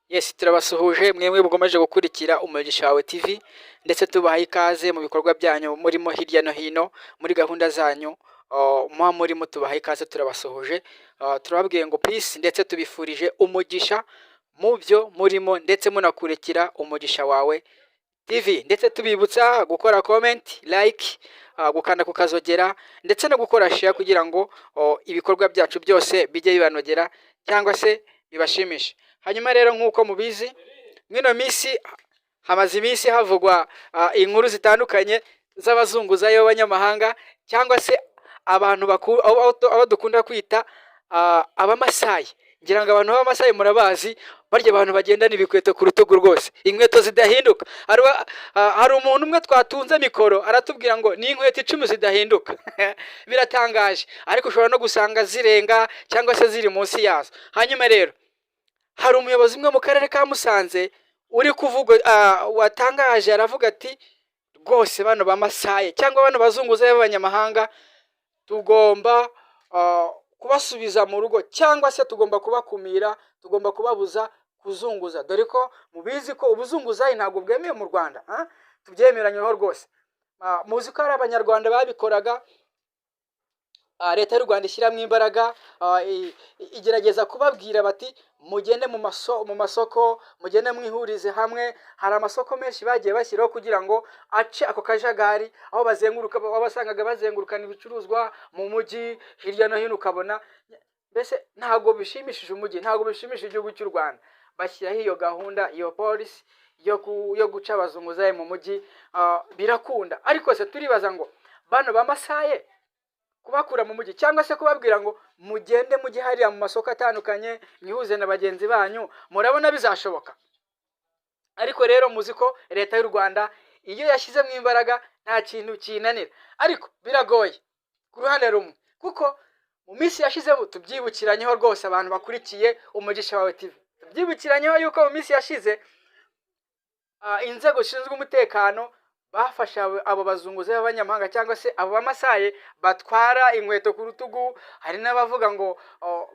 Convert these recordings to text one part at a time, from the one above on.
Yes, turabasuhuje mwemwe mukomeje gukurikira Umugisha Wawe TV, ndetse tubaha ikaze mu bikorwa byanyu murimo hirya no hino muri gahunda zanyu muba murimo. Tubaha ikaze, turabasuhuje, turababwiye ngo peace, ndetse tubifurije umugisha mu byo murimo, ndetse munakurikira Umugisha Wawe TV, ndetse tubibutsa gukora comment, like, gukanda ku kazogera, ndetse no gukora share kugira ngo ibikorwa byacu byose bijye bibanogera cyangwa se bibashimishe. Hanyuma rero, nk'uko mubizi, mw'ino minsi hamaze iminsi havugwa inkuru zitandukanye z'abazunguzayi b'abanyamahanga, cyangwa se abantu abo dukunda kwita abamasayi. Ngira ngo abantu b'abamasayi murabazi, barya abantu bagendana ibikweto ku rutugu rwose, inkweto zidahinduka. Hari umuntu umwe twatunze mikoro aratubwira ngo ni inkweto 10 zidahinduka. Biratangaje, ariko ushobora no gusanga zirenga cyangwa se ziri munsi yazo. Hanyuma rero hari umuyobozi umwe mu karere ka Musanze uri kuvuga, watangaje, aravuga ati: "Rwose bano bamasaye cyangwa bano bazunguzayi b'abanyamahanga tugomba kubasubiza mu rugo, cyangwa se tugomba kubakumira, tugomba kubabuza kuzunguza," dore ko mubizi ko ubuzunguzayi ntabwo bwemewe mu Rwanda, ah? Tubyemeranyweho rwose. Muzi ko hari Abanyarwanda babikoraga, leta y'u Rwanda ishyiramo imbaraga, igerageza kubabwira bati: "Mugende mu masoko, mugende mwihurize hamwe." Hari amasoko menshi bagiye bashyiraho kugira ngo ace ako kajagari, aho bazenguruka, wabasangaga bazengurukana ibicuruzwa mu mujyi hirya no hino, ukabona mbese ntabwo bishimishije umujyi, ntabwo bishimishije igihugu cy'u Rwanda. Bashyiraho iyo gahunda, iyo polisi yo guca abazunguzayi mu mujyi, birakunda. Ariko se turibaza ngo bano bamasaye kubakura mu mujyi, cyangwa se kubabwira ngo mugende mujye hariya mu masoko atandukanye mwihuze na bagenzi banyu, murabona bizashoboka? Ariko rero muzi ko leta y'u Rwanda iyo yashyizemo imbaraga nta kintu kiyinanira. Ariko biragoye ku ruhande rumwe, kuko mu minsi yashize, tubyibukiranyeho rwose, abantu bakurikiye Umugisha Wawe TV, tubyibukiranyeho yuko mu minsi yashize inzego zishinzwe umutekano bafashe abo bazunguzayi b'abanyamahanga, cyangwa se abo bamasaye batwara inkweto ku rutugu. Hari n'abavuga ngo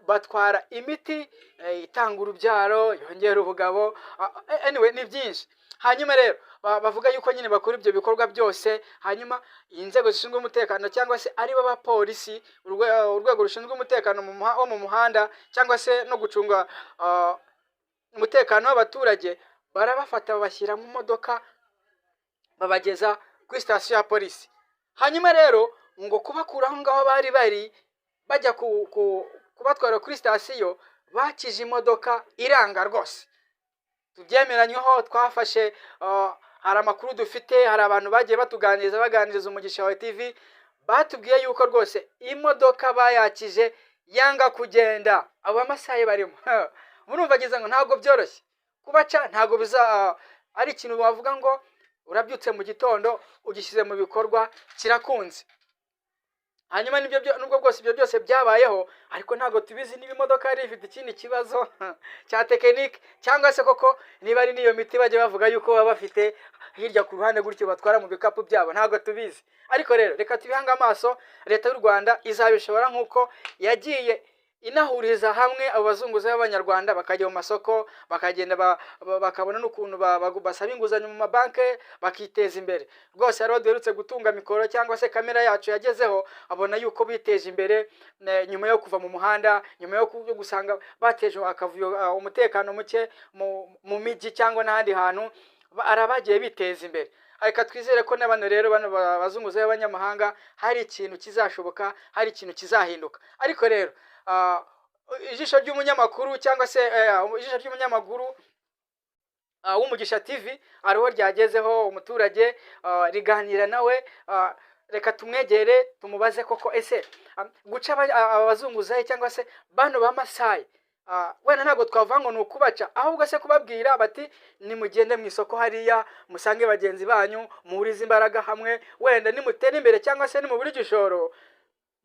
batwara imiti itanga urubyaro, yongera ubugabo. Anyway, ni byinshi. Hanyuma rero bavuga yuko nyine bakora ibyo bikorwa byose. Hanyuma inzego zishinzwe umutekano, cyangwa se aribo bapolisi, urwego rushinzwe umutekano wo mu muhanda, cyangwa se no gucunga umutekano w'abaturage, barabafata, babashyira mu modoka, babageza kuri sitasiyo ya polisi. Hanyuma rero ngo kubakura aho ngaho bari bajya kubatwara kuri sitasiyo, bakije imodoka iranga rwose. Tubyemeranyweho, twafashe, hari amakuru dufite, hari abantu bagiye batuganiriza, baganiriza Umugisha Wawe TV, batubwiye yuko rwose imodoka bayakije yanga kugenda, abo bamasayi barimo. Murumva agize ngo ntabwo byoroshye kubaca, ntabwo biza ari ikintu wavuga ngo urabyutse mu gitondo ugishyize mu bikorwa kirakunze. Hanyuma nibyo nubwo bwose ibyo byose byabayeho, ariko ntabwo tubizi niba imodoka yari ifite ikindi kibazo cya tekinike, cyangwa se koko niba ari n'iyo miti bajya bavuga yuko baba bafite hirya ku ruhande gutyo batwara mu bikapu byabo, ntabwo tubizi. Ariko rero reka tubihange amaso, leta y'u Rwanda izabishobora, nk'uko yagiye inahuriza hamwe abo bazunguzayi b'Abanyarwanda bakajya mu masoko, bakagenda bakabona n'ukuntu basaba inguzanyo mu mabanki, bakiteza imbere rwose. Hariho duherutse gutunga mikoro, cyangwa se kamera yacu yagezeho, abona yuko biteje imbere nyuma yo kuva mu muhanda, nyuma yo gusanga bateje akavuyo, umutekano muke mu mijyi cyangwa n'ahandi hantu, hari abagiye biteza imbere. Reka twizere ko na bano rero, bano bazunguzayi b'abanyamahanga, hari ikintu kizashoboka, hari ikintu kizahinduka. Ariko rero ijisho ry'umunyamakuru, cyangwa se ijisho ry'umunyamakuru w'Umugisha TV, hariho ryagezeho umuturage, riganira nawe. Reka tumwegere tumubaze koko ese guca aba bazunguzayi cyangwa se bano b'amasayi, wenda ntabwo twavuga ngo ni ukubaca, ahubwo se kubabwira bati: "Nimugende mu isoko hariya musange bagenzi banyu, muhurize imbaraga hamwe, wenda nimutera imbere cyangwa se nimubura igishoro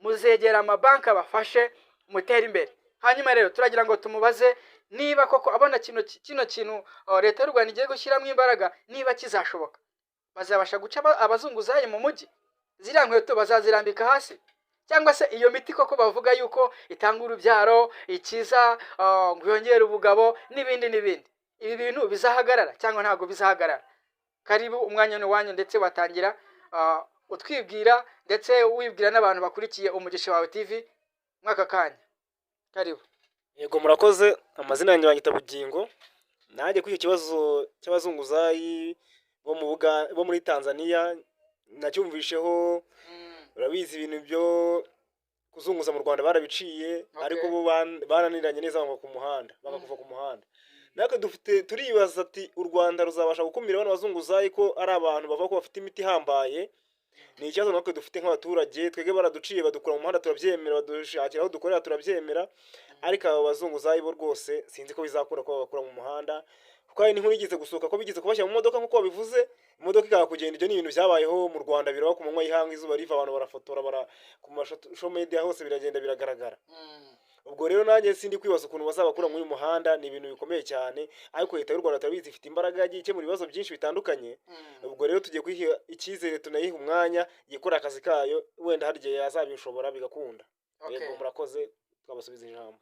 muzegera amabanki abafashe mutere imbere." Hanyuma rero turagira ngo tumubaze niba koko abona kino kintu leta y'u Rwanda igiye gushyiramo imbaraga, niba kizashoboka. Bazabasha guca abazunguzayi mu mujyi? Ziriya nkweto bazazirambika hasi? Cyangwa se iyo miti koko bavuga yuko itanga urubyaro, ikiza, ngo yongere ubugabo n'ibindi n'ibindi? Ibi bintu bizahagarara cyangwa ntabwo bizahagarara? Karibu, umwanya ni uwanyu, ndetse watangira utwibwira ndetse wibwira n'abantu bakurikiye Umugisha Wawe TV mw'aka kanya. Karibu. Yego, murakoze. Amazina yanjye banyita Bugingo. Nanjye kuri icyo kibazo cy'abazunguzayi bo muri Tanzania nacyumvisheho. Urabizi, ibintu byo kuzunguza mu Rwanda barabiciye, ariko bo bananiranye neza, banga ku muhanda, banga kuva ku muhanda. Natwe dufite, turibaza ati: u Rwanda ruzabasha gukumira bano bazunguzayi, ko ari abantu bavuga ko bafite imiti ihambaye? Ni ikibazo natwe dufite nk'abaturage. Twebwe baraduciye, badukura mu muhanda, turabyemera, badushakira aho dukorera, turabyemera, ariko aba bazunguzayi bo rwose sinzi ko bizakunda ko babakura mu muhanda, kuko hari n'inkuru yigeze gusohoka ko bigeze kubashyira mu modoka nk'uko babivuze, imodoka ikanga kugenda. Ibyo ni ibintu byabayeho mu Rwanda, biraba ku manywa y'ihangu, izuba riva, abantu barafotora, bara ku ma social media hose biragenda biragaragara. Ubwo rero nanjye sindi kwibaza ukuntu bazabakura muri uyu muhanda, ni ibintu bikomeye cyane. Ariko Leta y'u Rwanda turabizi ifite imbaraga, yagiye ikemura ibibazo byinshi bitandukanye. Ubwo rero tugiye kuyiha icyizere, tunayiha umwanya ikora akazi kayo, wenda hari igihe yazabishobora bigakunda. Yego, murakoze, twabasubiza ijambo.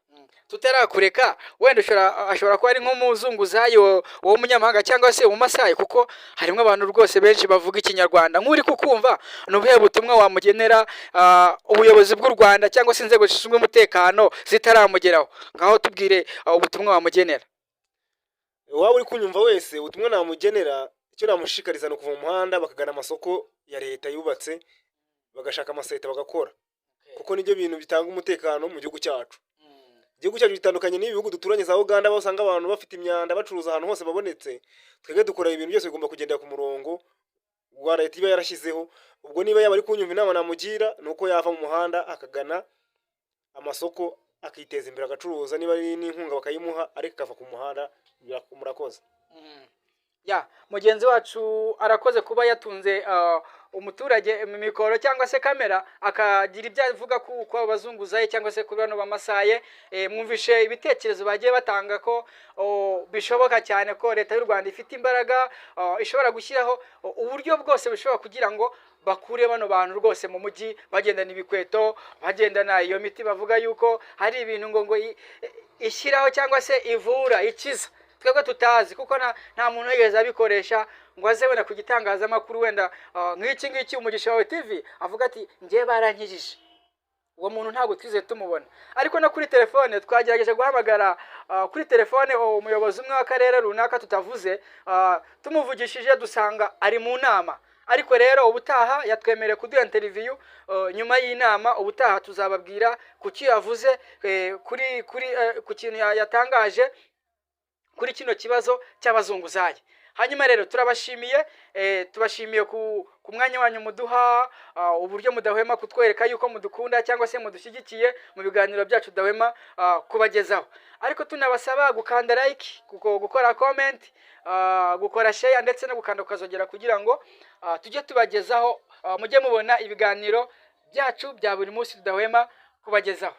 Tutarakureka, wenda ashobora kuba ari nk'umuzunguzayi w'umunyamahanga cyangwa se umumasayi, kuko harimo abantu rwose benshi bavuga Ikinyarwanda. Nk'uri kukumva, ni ubuhe butumwa wamugenera, ubuyobozi bw'u Rwanda cyangwa se inzego zishinzwe umutekano zitaramugeraho? Ngaho tubwire ubutumwa wamugenera. Waba uri kunyumva wese, ubutumwa namugenera, icyo namushishikariza ni ukuva mu muhanda bakagana amasoko ya Leta yubatse, bagashaka amaseta bagakora, kuko nibyo bintu bitanga umutekano mu gihugu cyacu. Igihugu cyacu gitandukanye n'ibi bihugu duturanye za Uganda, aho usanga abantu bafite imyanda, bacuruza ahantu hose babonetse. Twebwe dukora ibintu byose bigomba kugendera ku murongo wa Leta iba yarashyizeho. Ubwo niba yaba ari kunyumva, inama namugira ni uko yava mu muhanda akagana amasoko, akiteza imbere, agacuruza, niba ari n'inkunga bakayimuha, ariko akava ku muhanda. Murakoze. Ya, mugenzi wacu arakoze kuba yatunze umuturage mu mikoro cyangwa se kamera, akagira ibyo avuga ku abazunguzayi cyangwa se kuri bano bamasaye. Mwumvishe ibitekerezo bagiye batanga ko bishoboka cyane ko Leta y'u Rwanda ifite imbaraga, ishobora gushyiraho uburyo bwose bushobora kugira ngo bakure bano bantu rwose mu mujyi, bagendana ibikweto, bagendana iyo miti bavuga yuko hari ibintu ngo ishyiraho cyangwa se ivura, ikiza, twebwe tutazi, kuko nta muntu wigeze abikoresha ngo aze wenda ku gitangazamakuru, wenda nk'iki ngiki Umugisha Wawe TV, avuga ati: "Njye barankijije." Uwo muntu ntabwo twigeze tumubona. Ariko no kuri telefone twagerageje guhamagara kuri telefone umuyobozi umwe w'akarere runaka tutavuze, tumuvugishije dusanga ari mu nama. Ariko rero ubutaha yatwemereye kuduha interview nyuma y'inama. Ubutaha tuzababwira ku cyo yavuze, kuri kuri ku kintu yatangaje kuri kino kibazo cy'abazunguzayi. Hanyuma rero turabashimiye, tubashimiye ku mwanya wanyu muduha, uburyo mudahwema kutwereka yuko mudukunda cyangwa se mudushyigikiye mu biganiro byacu tudahwema kubagezaho. Ariko tunabasaba gukanda like, gukora comment, gukora share, ndetse no gukanda ukazogera, kugira ngo tujye tubagezaho, mujye mubona ibiganiro byacu bya buri munsi tudahwema kubagezaho.